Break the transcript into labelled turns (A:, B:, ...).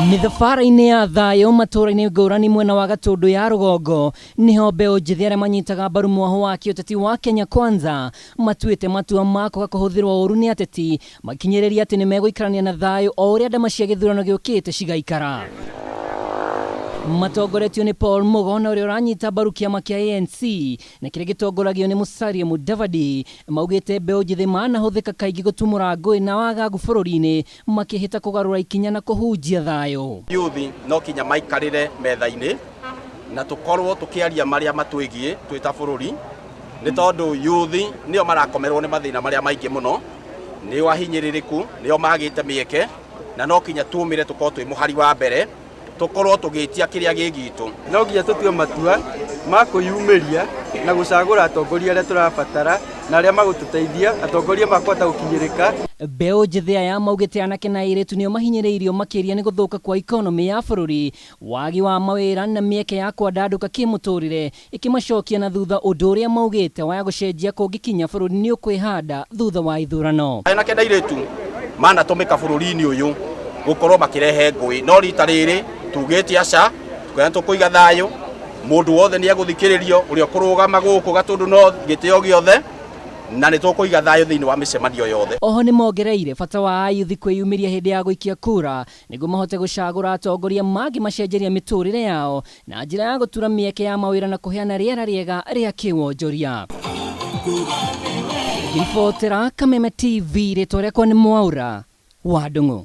A: Mĩthabara-inĩ ya thayũ matũũra-inĩ ngũrani mwena wa Gatũndũ ya rũgongo nĩho mbeũ njĩthĩ arĩa manyitaga mbaru mwaho wa kĩũteti wa Kenya Kwanza matuĩte matua ma kwaga kũhũthĩrwo ũru nĩ ateti, makinyĩrĩria atĩ nĩ megũikarania na thayũ o ũrĩa ndama cia gĩthurano gĩũkĩte cigaikara. Matongoretio nĩ Paul Mugo na ũrĩa ũranyita mbaru kĩama kĩa ANC na kĩrĩa gĩtongoragio nĩ Musalia Mudavadi, maugĩte mbeũ njĩthĩ manahũthĩka kaingĩ gũtumũra ngũĩ na wagagu bũrũri-inĩ, makĩhĩta kũgarũra ikinya na kũhunjia thayũ.
B: Youth no kinya maikarĩre metha-inĩ na tũkorwo tũkĩaria marĩa matwĩgiĩ twĩ ta bũrũri, nĩ tondũ youth nĩo marakomerwo nĩ mathĩna marĩa maingĩ mũno, nĩo ahinyĩrĩrĩku, nĩo magĩte mĩeke, na no kinya tumĩre tũkorwo twĩ mũhari wa mbere, tũkorwo tũgĩtia kĩrĩa gĩ gitũ.
C: No nginya tũtue matua ma kwĩyumĩria na gũcagũra atongoria arĩa tũrabatara na arĩa magũtũteithia, atongoria makũhota gũkinyĩrĩka.
A: Mbeũ njĩthĩ aya maugĩte anake na airĩtu nĩo mahinyĩrĩirio makĩria nĩ gũthũka kwa ikonomĩ ya bũrũri, wagi wa mawĩra na mĩeke ya kwandandũka kĩmũtũrĩre ĩkĩmacokia na thutha, ũndũ ũrĩa maugĩte waya gũcenjia kũngĩkinya bũrũri nĩ ũkwĩhanda thutha wa ithurano.
B: Anake na airĩtu manatũmĩka bũrũri-inĩ ũyũ gũkorwo makĩrehe ngũĩ, no rita rĩrĩ tugĩte aca, tukona tũkũiga thayũ, mũndũ wothe nĩ egũthikĩrĩrio ũrĩa ũkũrũgama gũkũ Gatũndũ no gĩtĩo gĩothe, na nĩ tũkũiga thayũ thĩinĩ wa mĩcemanio yothe.
A: Oho nĩ mongereire bata wa ayuthi kwĩyumĩria hĩndĩ ya gũikia kura nĩguo mahote gũcagũra atongoria mangĩmacenjeria mĩtũrĩre yao na njĩra ya gũtura mĩeke ya mawĩra na kũheana rĩera rĩega rĩa kĩwonjoria. Ngĩribotera Kameme TV, rĩtwa rĩakwa nĩ Mwaura wa Ndung'u.